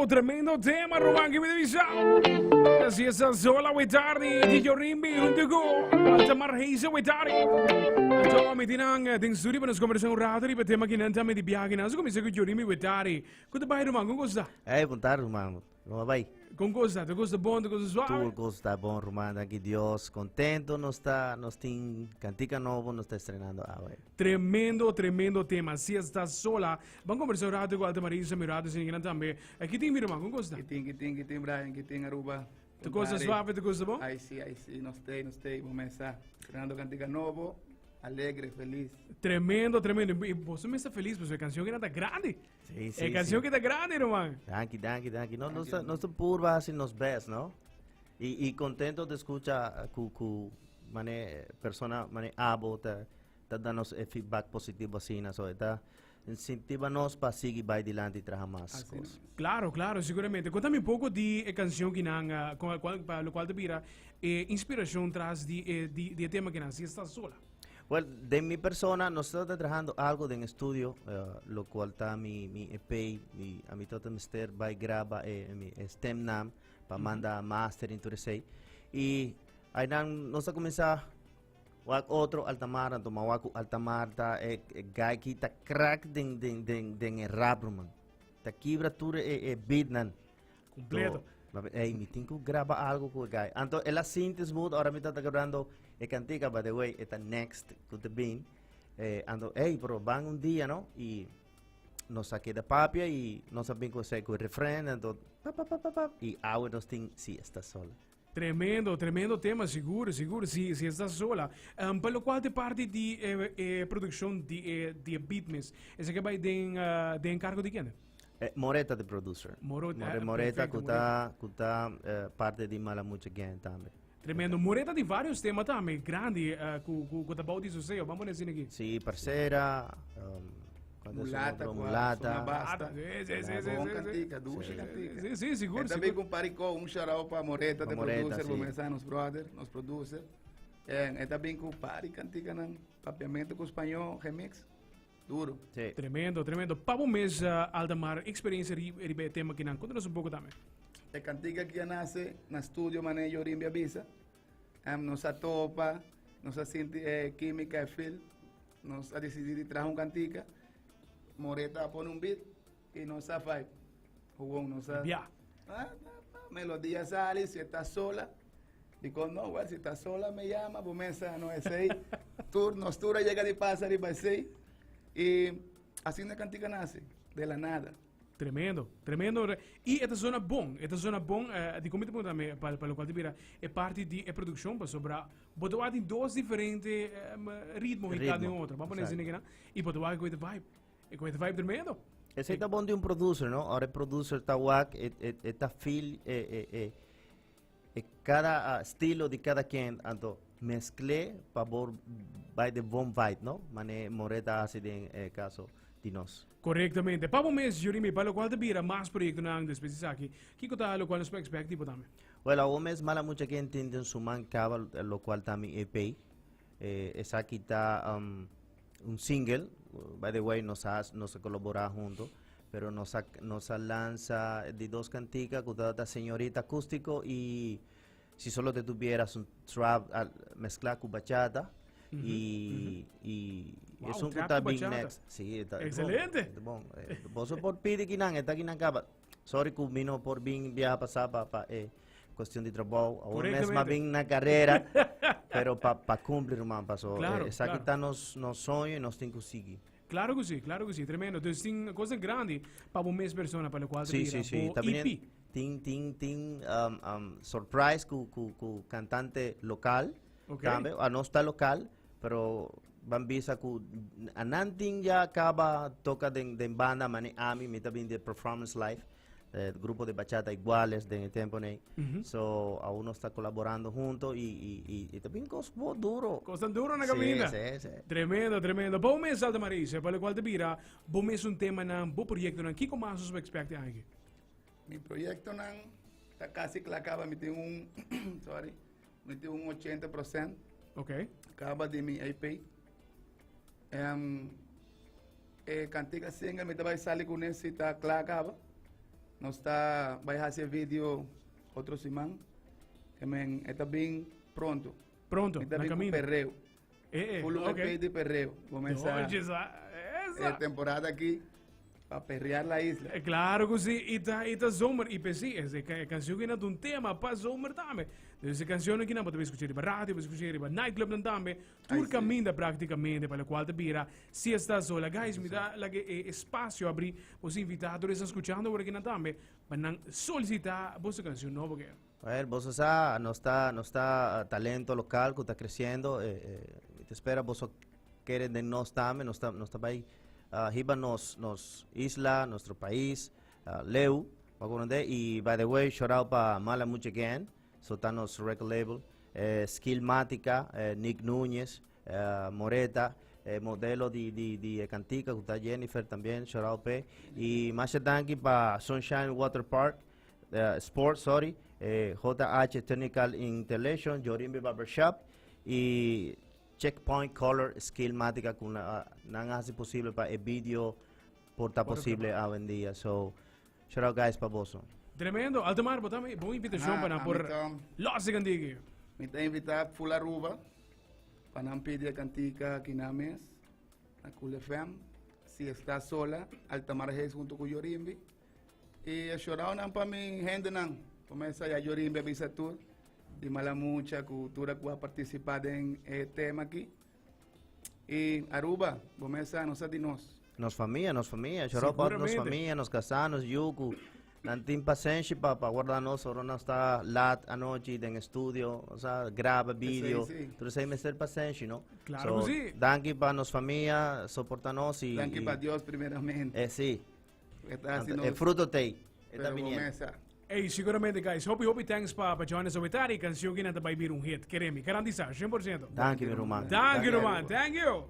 Tremendo, tremendo tema, Roman, que me avisa. Así es, sola Witardi, DJ Rimbi, junto con Altamar Heise Witardi. Anto, mi tinan den studio para nos conversar un rato riba tema que nan tambe di viaje. Nan so comienza con Jorimbi Witardi. Con te bai, Roman? Con cosa? Hey, bon tarde, ruman. Con bai? Con cosa? Te gusta bon, te gusta suave? Tur cos ta bon, ruman. Danki Dios. Contento nos ta, nos tin cantica nobo, nos ta estrenando awe. Tremendo, tremendo tema. Si está sola. Ban conversa un rato cu Alta Marisa, mi rato sin tambe. Aquí tin mi ruman, con cosa? Ki tin, ki tin, ki tin, Brian, ki tin Aruba. Te cosa suave, te cosa bon? Ay, sí, ay, sí, nos stay, nos stay. Comenzá. Estrenando cantica nobo, alegre, feliz. Tremendo, tremendo. Y vos me está feliz, pues la canción que está grande. Sí, La canción sí. que está grande, ruman. Danki, danki, danki. No, nos, nos ta purba haci nos best, no? Y contento de escucha cu mane persona, mane abo ta da nos e feedback positivo asina. So, ta incentiva nos pa sigui bay dilanti y traha mas Así cos. es. Claro, seguramente. Contame un poco di e canción que nan, cual, pa lo cual te bira inspiración tras di e tema que nan, Si Estás Sola. Well, de mi persona, nos ta trahando algo den estudio, lo cual ta mi EP, a mi tata mester bay graba mi stem nam pa manda master en tur esey. Y ahí nan nos a cuminsa wak otro Altamar, anto ma wak ku Altamar ta e guy ki ta crack den e rap, man. Ta kibra tur e beat nan. Completo. To, ey, mi tin ku graba algo ku e guy. Anto el a sinti smooth, ora mi ta grabando e cantica, by the way, e ta next ku te bin. Anto, ey, pero ban un dia, no? Y nos a keda papia y nos a bin ku esei ku e refren, anto, pa, pa, pa, pa, pa, y awe nos tin Si Estás Sola. Tremendo, tremendo tema, sigur, sigur, Si Estás Sola. Pa locual te parti di e produccion di e beat mes, esaki bay den encargo di kende? Moreta de producer. Moreta, Moreta perfecto, cu ta, cu ta parte di Mala Mucha Gang tambe. Tremendo. Moreta di varios tema tambe, grandi, cu ta bou di su seo. Vamos a decir aquí. Sí, Parcera, cuál es su Mulata, otro? cuál, Mulata. Zona Basta. Sí. Bon Sí. cantica, dushi cantica. Sí, sigur, E tambe sigur. con Parico, un shout out pa Moreta, Pa de Moreta, producer, sí. comenzar nos brother, nos producer. E también con Pari cantica nan, papiamento con español, remix. Duro. Sí. Tremendo, tremendo. Pa bo mes, Aldemar, experiencia riba e tema kinan. Contanos un poco tambe. E cantica que nace na studio mané Jorimbi avisa. Nos a topa, nos a sinti química e feel. Nos a decidi di traha un cantica. Moreta a pone un beat y nos a vibe. Gewoon nos a... Ya. Ah, melodia sale, si está sola. Digo, no, well, si está sola me llama, bo mesa no es ahí. Tur, nos tura llega de pasar y va ahí. Y así una cantica nace, de la nada. Tremendo, tremendo. Y esta zona bon, esta zona bon, di como te pregunta pa lo cual te mira, e parte di e producción, pa sobra, bo te tin dos diferente ritmo y cada Ritmo, otro. Vamos a poner así, exacto. ¿no? Y bo te va con este vibe. E con este vibe tremendo. Ese está bon de un producer, ¿no? Ahora el producer está wak, e ta feel, cada estilo de cada quien, anto mezclé pa por by the bon vibe, no? Mane Moreta hace den caso di nos. Correctamente. Pa bo mes, Jurimi, pa lo cual te bira mas proyecto nan después di aki, kiko ta lo cual nos expect tipo tambe? Well, awo mes Mala Mucha Quien tin den su man caba lo cual ta mi EP. Esaki ta un single, by the way, nos a colabora junto, pero nos a lanza di dos cantica, cu ta Señorita Acústico y Si Solo Te Tuvieras, un trap mezcla con bachata. Y Wow, es un trap que cu ta big bachata. next. Sí, está Excelente. Bon, está bon. Vos por pide que nan, está aquí nan caba. Sorry que vino por bin viaja pasar pa cuestión de trabajo. Ahora mismo Correctamente. bin na carrera, pero pa cumplir, man, pasó. Esaki ta nos soño y nos tin que seguir. Claro que sí, tremendo. Entonces, tin cosa grande pa bo mes persona, pa lo cual te bira Sí. bo También EP. tin surprise cu cantante local. Tambe, a no está local, pero ban bisa cu anan tin ya caba toca den banda mane ami, mi también de performance live, grupo de bachata Iguales den el tempo nei. So, aún no está colaborando junto y también cos bo duro. Cosa duro na Sí, caminda. sí. Tremendo, tremendo. Bo mes, Alta Marisa, pa lo cual te bira, bo mes un tema nan, bo proyecto nan, kiko mas nos expect aki? Mi proyecto nan ta casi cla caba, mi tin un, sorry, mi tin un 80% caba di mi EP. E cantica single mi ta bay sali con ese ta cla caba. Nos ta bai hasi e video otro siman. Ke men e ta bin pronto. Pronto, Mi ta na bin ku camino. perreo. Eh, eh, Full un ok. EP di perreo. Comenzá Oye, esa, e esa. temporada aki pa perrear la isla. Eh, Claro ku si, i ta, i ta zomer, i p'esei, e e canción aki na ta un tema pa zomer tambe. Dus e canción aki nan bo ta bay scucha riba radio, bo ta scucha riba nightclub nan tambe, tur Ai, si. caminda practicamente, pa locual ta bira Si Esta Sola. Guys, mi ta laga e espacio abri, boso invita tur esnan scuchando awor aki nan tambe, pa nan solicita boso canción nobo ke. Well, boso sa, nos ta, nos ta talento local cu ta creciendo. Eh, eh, mi ta spera boso kere den nos tambe. Nos ta, nos ta bay ah, hiba nos, nos isla, nuestro pais, ah, leu, pa comprende. Y by the way, shout out pa Mala Mucha Gang, so ta nos record label. Eh, Skillmatica, eh, Nick Núñez, eh, Moreta, eh, modelo di, di, di e cantica, cu ta Jennifer también, shout out pe. Y masha danki pa Sunshine Water Park, eh, Sport, sorry, eh, JH Technical Installation, Jorimbe Barbershop y Checkpoint Color Skillmatica cu na, nan haci posible pa e video por ta Por posible awendia. So, shout out guys pa boso. Tremendo. Altamar, bo tambe bon invitacion Ah, pa nan a por mi ta- los e cantica. Mi ta invita full Aruba pa nan pidi e cantica aki nan mes na Cool FM. Si Esta Sola, Altamar Hayes hunto cu Jorimbi. Y e shout nan pa mi hendenan. Comenzá ya Jorimbi a bisa tur di Mala Mucha cu tur cu a participa den e tema aki. Y Aruba, bo mes sa, nos sa di nos. Nos famia, nos famia. Shout out pa nos Seguramente. famia, nos casá, nos yu cu nan tin pasenshi pa pa guarda nos ora nos ta laat anochi den estudio, o sea, graba video. sí. Tur esei mester pasenshi, no? Claro So, cu sí. Danki pa nos famia, soporta nos y Danki y pa Dios primeramente. Eh, sí. E ta haci Anto, e nos fruto t'ei. E ta Pero bo biniendo. mes sa. Ey, siguramente guys, hopi hopi thanks pa pa join us awe tardi. Cancion ki nan ta bay bira un hit. Keremi, garantisa, 100%. Danki mi ruman. Danki ruman, thank you.